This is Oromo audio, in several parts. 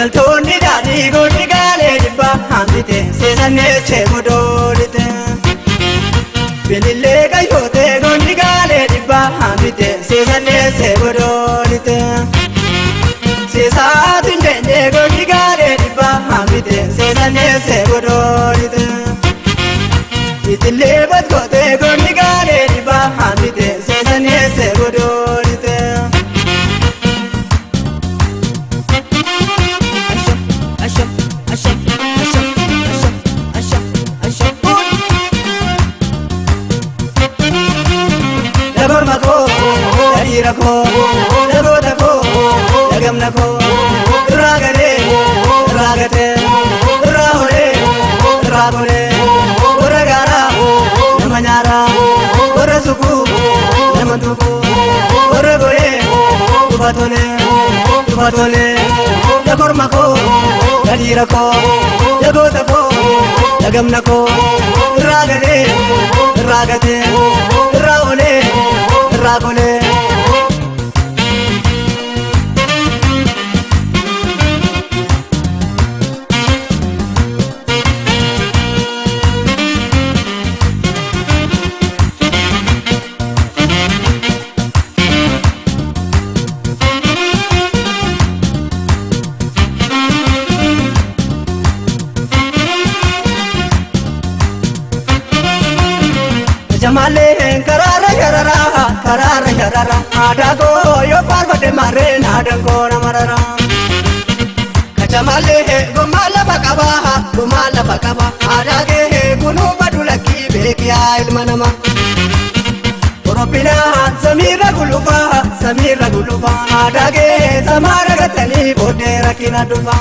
Daldaltoonni daadhii goonni gaalee dhibbaa hambite seesanneessee godoolite. Bilillee qayyootee goonni gaalee dhibbaa hambite seesanneessee godoolite. Seesaatiin deenyee goonni gaalee dhibbaa hambite seesanneessee godoolite. Itillee batkootee goonni gaalee dhibbaa hambite seesanneessee godoolite. Asham, asham, asham, asham, asham, asham, asham. Dabarma koo, dhadhiira koo, dhagoota koo, dhagamna koo, irraa galee, irraa gatee, irraa holee, irraa golee, warra gaaraa, nama nyaaraa, warra sukuu, nama tuquu, warra golee, dhufa tolee, dhufa tolee, dakorma koo, dhadhiira koo, dhagoota koo, dhagamna koo, irraa galee, irraa gatee, irraa olee, irraa golee. Jamaaleen karaara sharara karaara sharara aadaa koo yoo faarfadhe maarreen aadaan koo nama rara. Kachamaalee gommaa lafa qaba gommaa lafa qaba aadaa kee kunuunfadhu lakkii beekiyaa ilma nama. Oroppinaa samiirra gulufaa samiirra gulufaa aadaa kee samaara gattanii booddee rakkina dhufaa.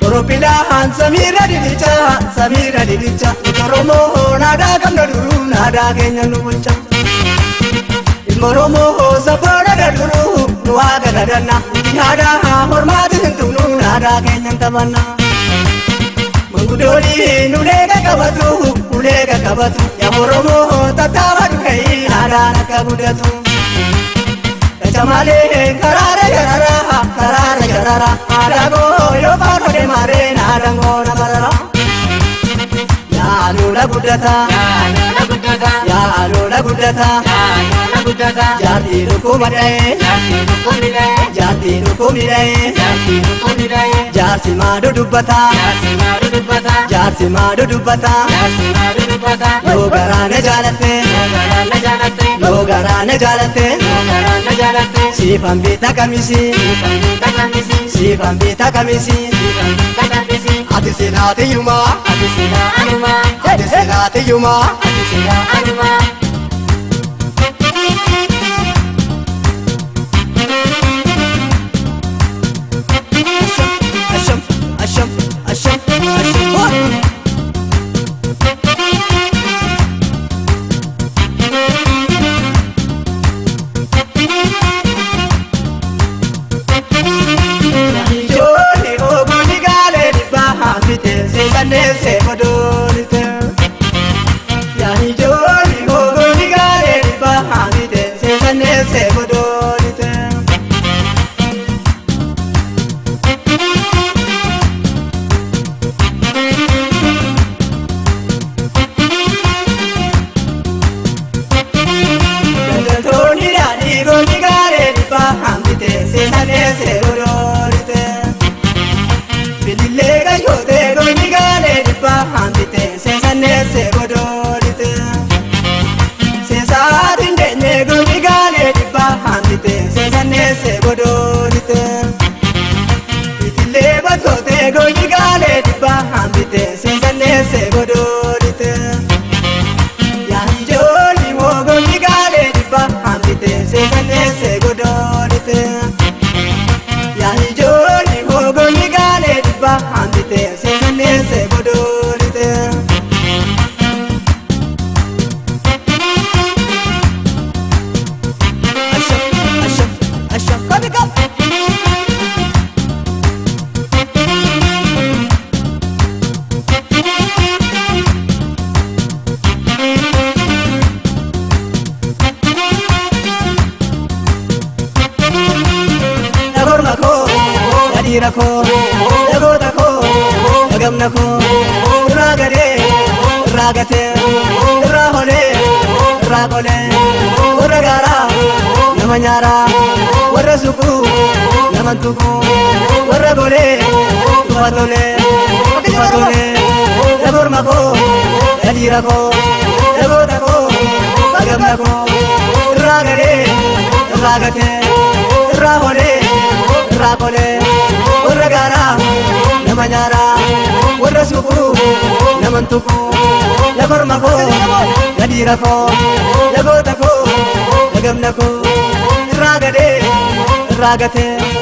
Oroppinaan samiirra didicha samiirra didicha Oromoo naadaa qabna duruu naadaa keenya nu bulcha. Ilma Oromoo safoona daduruu nu waaqa kadhanna aadaa hormaati hin tuqnu naadaa keenya hin taphanna. Manguddoonni ulee qaqqabatu ulee qaqqabatu yaa Oromoo tattaafadhu ka'ii aadaan akka guddatu. Kachamaalee karaara sharara karaara sharara aadaa koo yoo faarfadhe maarreen aadaan koo nama rara. Yaa lola guddataa Yaa guddata, yaa lola guddataa yaa guddata, jaartii dhukkuma dha'ee jaartii dhukkubni dha'ee, jaartii dhukkubni dha'ee jaartii dhukkubni dha'ee, jaarsi maaduu dubbataa jaarsi maaduu dubbata, jaarsi maaduu dubbataa jaarsi maaduu dubbata, yoo garaa na jaalatte yoo garaa na jaalatte, yoo garaa na jaalatte yoo garaa na jaalatte, siifan bitaa kamisii siifan bitaa kamisi, siifan bitaa kamisii siifan bitaa kamisi, ati silaatiyyumaa ati silaa anumaa, ati silaatiyyumaa. ati silaa anumaa. Asham, asham, asham, asham, asham. Ijoollee oguun gaalee dhibbaa hambite seesanneessee odoolite. Yaa ijoollee oguun gaalee dhibbaa hambite seesanneessee odoolite. Daldaltoonni daadhii goonni gaalee dhibbaa hambite seesanneessee odoolite. Bilillee qayyootee goonni gaalee dhibbaa hambite seesanneessee. Dhiira koo, dhagoota koo, dhagamna koo, irraa gadee, irraa gatee, irraa holee, irraa qolee, warra gaaraa, nama nyaaraa, warra suquu, nama tuquu, warra golee, dhufa tolee, dhufa tolee, dhagorma koo, dhiira koo, dhagoota koo, dhagamna koo, irraa gadee, irraa gatee, irraa holee, irraa qolee, warra gaaraa, nama nyaaraa, warra suquu, nama tuquu, lakorma koo, dhiira koo, dhagoota koo, dhagamna koo, irraa gadee, irraa gatee.